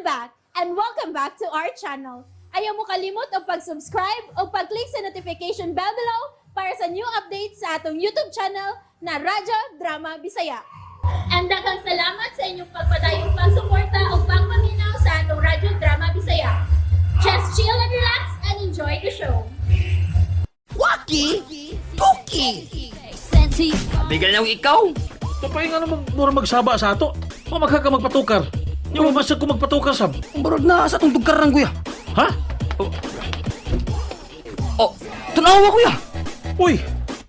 I'm back and welcome back to our channel. Ayaw mo kalimot og pag-subscribe o pag-click sa notification bell below para sa new updates sa atong YouTube channel na Radyo Drama Bisaya. And daghang salamat sa inyong pagpadayong pagsuporta o pagpaminaw sa atong Radyo Drama Bisaya. Just chill and relax and enjoy the show. Waki! Tuki! Bigal na ikaw. Tapay nga naman mura magsaba sa ato. Mamagha ka magpatukar. Yung masag ko magpatukar sab. Ang barod na sa atong tugkaran, kuya. Ha? Oh, tunawa, kuya. Uy!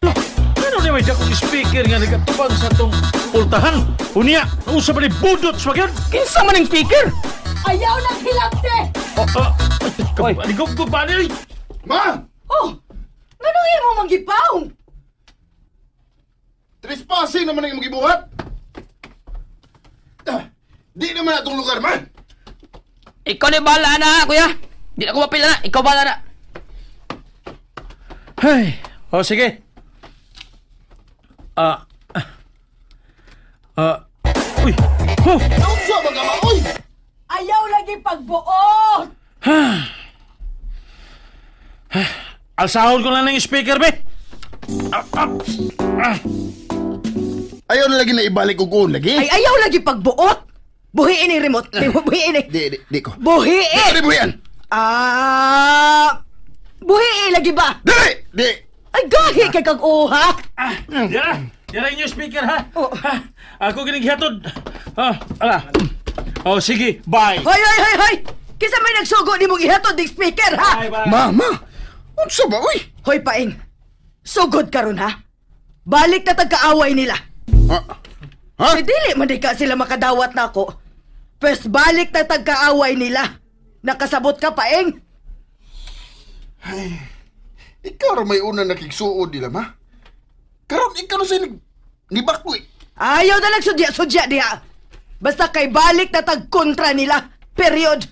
Lo, ano ni may dakong speaker nga nagatubang sa atong pultahan? Unya, usa pa ni budot sa magyud? Kinsa man ang speaker? Ayaw ng hilakte! Oh, Oy. Ligog pa ni. Ma! Oh! Nganong imo manggipaw? Trespassing naman ang imong gibuhat! Ah, di naman atong lugar, man! Ikaw na bahala na, kuya. Di na ko mapila na. Ikaw bahala na. Hey, oh sige. Ah. Ah. Ah. Uy. Huh. Naunsa ba ka, ma? Uy! Ayaw lagi pagbuot! Alsahon ko lang ng speaker, be. Ah, ah, ah. Ayaw na lagi na ibalik og uon lagi. Ay, ayaw lagi pagbuot! Buhiin ni remote. Buhiin ni. Di, di, di ko. Di Buhiin! ko buhian! Ah! Buhiin lagi ba? Dili! Di! Ay, gahi kay kag uha! Ah, yara. Yara inyo speaker, ha? Oh. Ha? Ako ginighatod. Ah, ala. Oh, sige. Bye. Hoy, hoy, hoy, hoy! Kinsa may nagsugo nimo ihatod ning speaker, ha? Bye, bye. Ma, ma! Unsa ba, uy? Hoy, paing. Sugod karon ha? Balik na tagkaaway nila. Ha? Ha? Ay, dili man di ka sila makadawat nako. Pwes balik na tagkaaway nila. Nakasabot ka, paeng. Ikaw ra may una nakigsuod nila, ma. Karon ikaw na sa nibakwi. Ayaw na lang sudya-sudya diha. Basta kay balik na tagkontra nila. Period.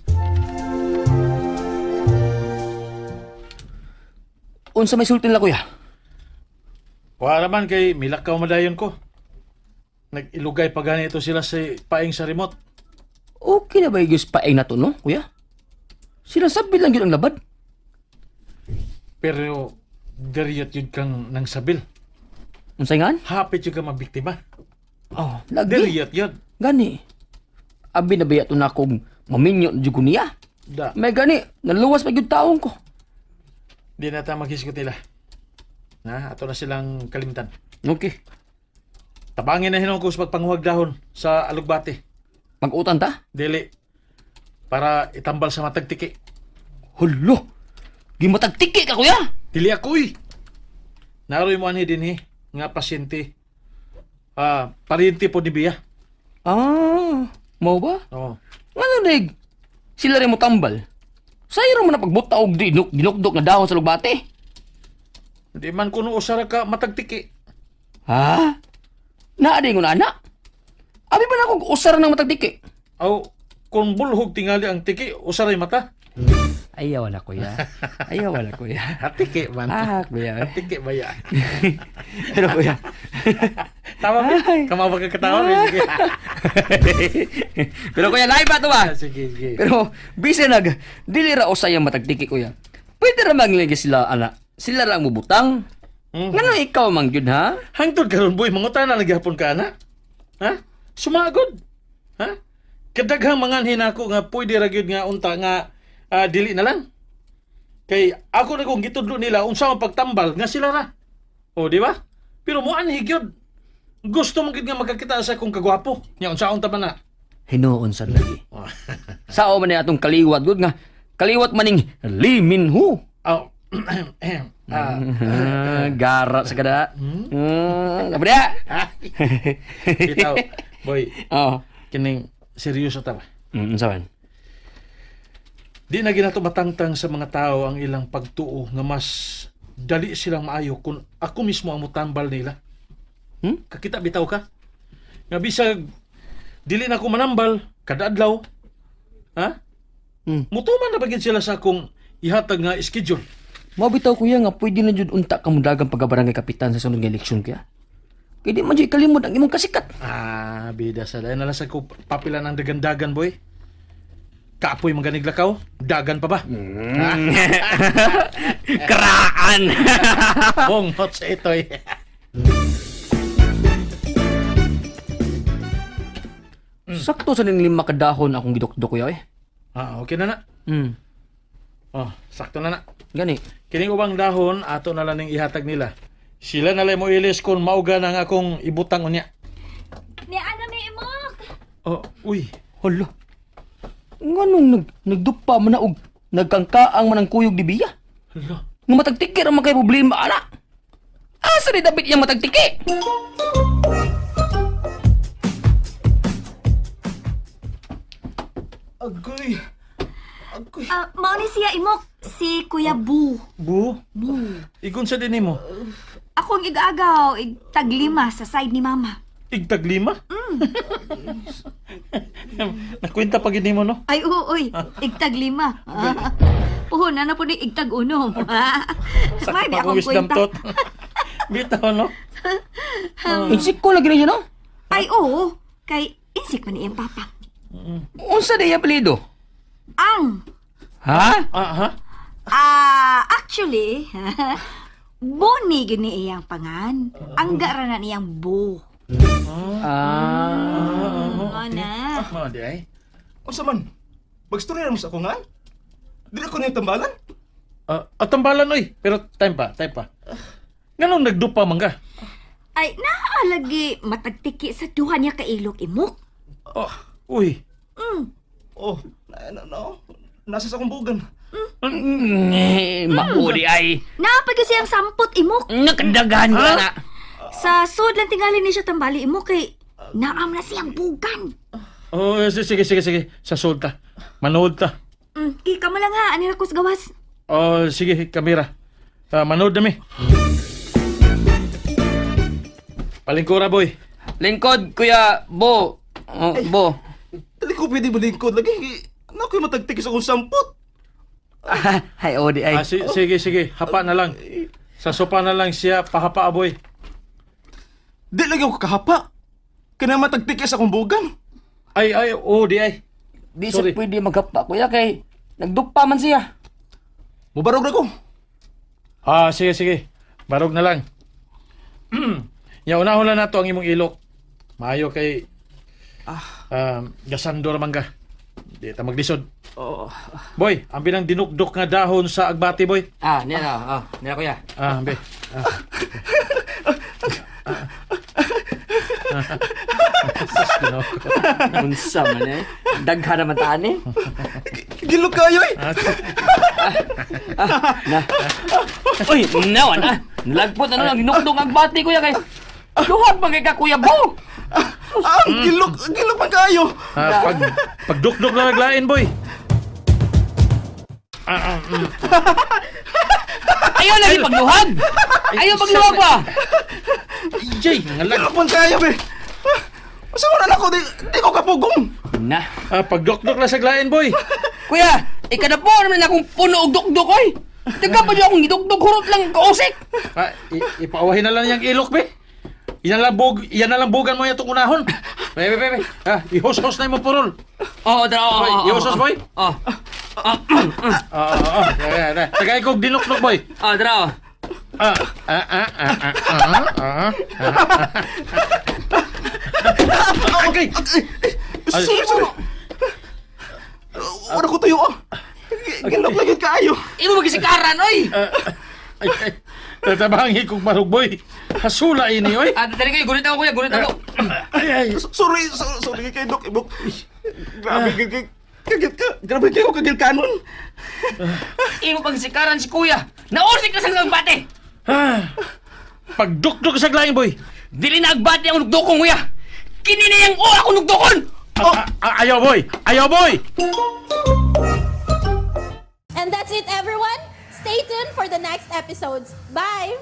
Unsa may sulti nila, kuya? Wala man kay milakaw madayon ko. Nag-ilugay pa gani ito sila sa paing sa remote. Okay na ba yung paeng na to, no, kuya? Sila sabi lang yun ang labad. Pero deriyot yun kang nang sabil. Unsa nga? Hapit yun kang mabiktima. Oh, lagi. Deriyot yun. Gani. Abi na ba to na akong maminyo na jud ko niya? Da. May gani, naluwas pa gyud taong ko. Di na ta maghisgot nila. Na, ato na silang kalimtan. Okay. Tabangin na hinuon ko sa pagpanguhag dahon sa alugbate. Mag-utan ta? Dili. Para itambal sa matagtiki. Hulo! Gimatagtiki ka, kuya! Dili ako eh. Naroy mo ani din eh, nga pasyente. Ah, paryente po ni Bia. Ah, mau ba? Oo. Ngano dig? Sila rin mo tambal. Sayro mo na pagbuta og dinuk ginukdok nga dahon sa lugbate. Di man kuno usara ka matagtiki. Ha? Naa di ko na anak. Abi ba na akong usar ng matagtiki? Aw, kung bulhog tingali ang tiki, usaray mata. Ayaw wala kuya. Ayaw wala kuya. Hatiki man. Ah, kuya. Hatiki ba ya? Pero kuya. Tama ba? Ay. Kamawa ka katawa. Ba? Sige. Pero kuya, lahi ba ito ba? Sige, sige. Pero bisa nag dili ra usay ang matagtiki kuya. Pwede ra magligi sila ana. Sila ra ang mubutang. Ngano ikaw mang gyud ha? Hangtod karon boy, mangutana na gihapon ka na. Ha? Sumagod. Ha? Kadaghang mga hinako nga pwede ra gyud nga unta nga ah, dili na lang. Kay ako na kung gitudlo nila unsa ang pagtambal nga sila ra. O di ba? Pero mo anhi gyud. Gusto mo gyud nga magkakita sa akong kagwapo. Nya unsa unta man na. Hinuon sad lagi. Sao man ni atong kaliwat gud nga kaliwat maning Lee Min Ho. Aw. Ah, Ah, gara sa kada. Hmm, apa dia? bitaw. Boy, Oh. kining seryoso ta ba? Unsa man? Di na ginato matangtang sa mga tao ang ilang pagtuo nga mas dali silang maayo kung ako mismo ang mutambal nila. Kakita bitaw ka. Nga bisag dili na ako manambal kada adlaw. Ha? Mutuman na ba gid sila sa akong ihatag nga schedule? Mao bitaw kuya nga pwede na jud unta ka modagang pagkabarangay kapitan sa sunod nga eleksyon kuya. Kay di man jud ikalimod ang imong kasikat. Ah, bida sa dahil nalang sa ko papila ng dagandagan, boy. Kaapoy man ganig lakaw, dagan pa ba? Kraan. Bongot sa itoy. Sakto sa ning lima ka dahon akong gidukdok kuya eh. Ah, okay na na. Oh, sakto na na. Gani. Kining ubang dahon ato na lang ning ihatag nila. Sila na lang mo ilis kung mauga na nga akong ibutang unya. Ni ano ni imok? Oh, uy. Hala. Nganong nagdupa man na og nagkangkaang man ang kuyog di biya? Hala. Nga matagtiki ra man kay problema ana. Asa ni David iyang matagtiki? Agoy. Agoy. Ah, mao ni siya imok si Kuya Bu. Bu? Igon sa din nimo. Ako ang igagaw, igtaglima sa side ni Mama. Igtaglima? Nakwenta pa gid nimo no? Ay, oo, oy, igtaglima. Puhon, ano po ni igtag unom. May Sakit di pa akong akong wisdom kwenta. tot. Bitaw no? Insik ko lagi na siya no? Ay, oo, kay insik man iyang papa. Unsa di iyang apelyido? Ang, Ha? Ah, ha? ah, actually, Boni gini iyang pangan. Ang gara na niyang Bu. Ah. Oo na. Mao di ay. Unsa man? Magstorya mo sa ako nga? Dili ko niyong tambalan? Ah, tambalan oy, pero time pa, time pa. Nganong nagdupa man ka? Ay, naalagi matagtiki sa duha niya kailok imok. Oh, uy. Oh, na, na, na, nasa sa akong bugan. Mauri ay. Naapag siyang sampot imok. Nakadaghan ka na. Sa sud lang tingali ni siya tambali imok kay naam na siyang bugan. Oh, sige sige sige, sa sud ta. Manood ta. Kika mo lang ha, ani ra ko sa gawas. Oh, sige, kamera. Ah, manood na mi. Palingkura, boy. Lingkod, Kuya Bo. Oh, Bo. Dili ko pwede malingkod lagi. Ano ko matagtik sa akong sampot? Ay, o di ay. Ah, sige, sige. Hapa na lang. Sa sopa na lang siya, pahapa, boy. Di lagi ako kahapa. Kana matagtik sa akong bugan. Ay, ay, oh, di ay. Di siya Sorry. pwede maghapa, kuya, kay nagdupa man siya. Mubarog na ko. Ah, sige, sige. Barog na lang. Ya, unahon lang nato ang imong ilok. Maayo kay gasando ra man ka. Di ta maglisod. Oh. Boy, ang binang dinukdok nga dahon sa agbati, boy. Ah, niya na. Ah, niya kuya. Ah, ambi. Ah. Ah. Sus, Ginoo ko. Unsa man eh. Daghan naman taan eh. Gilok kayo eh. Ah, Na. Uy, nawa na. Nalagpot ano lang dinukdok ang bati kuya kay. Duhag man kay ka kuya Bo. Ah, ang gilok, ang gilok man kayo. Ah, pagdukdok na naglain, boy. Ah, ah. Ayaw lagi pagluhag. Ayaw pagluhag ba? Jay, ngalag. Gilok man kayo be. Ah, Asa mo na ako di ko kapugong. Na. Ah, pagdukdok na sa glain, boy. Kuya, ikadapo naman akong puno og dukdok oy. Teka pa akong gidukdok hurot lang kausik. Ah, ipaawahin na lang yung ilok, be. Yan lang bug, yan na lang bugan mo yung itong unahon. Be, be, be, be. Ah, ihos-hos na yung purol. Oo, tara, oo. Boy, oo, ihos-hos, oo. boy. Oh. Ah, ah, ah. Ya, ya, ya. Tagay kog dinukdok, boy. Ah, tara. Oh. Ah, ah, ah, ah, ah, ah, ah, ah. Okay. Sorry, sorry. Wala ko tayo ah. Gilok lagi kayo. Imo magisikaran oy. Ah, ay, ay. Tatabangi kong marug, boy. Hasula ini, oy. Ah, dali kayo, gunit ako kuya, gunit ako. Ay, ay. Sorry, sorry, sorry kay Doc Ibok. Grabe kay kagil ka. Grabe kayo kagil kanon. Imo pagsikaran si kuya. Nausik na sa agbate. Ah. Pagdukdok sa glain, boy. Dili na agbate ang nugdukon kuya. Kini na yang o ako nugdukon. Ah, ah, ayaw, boy. Ayaw, boy. And that's it, everyone. Stay tuned for the next episodes. Bye!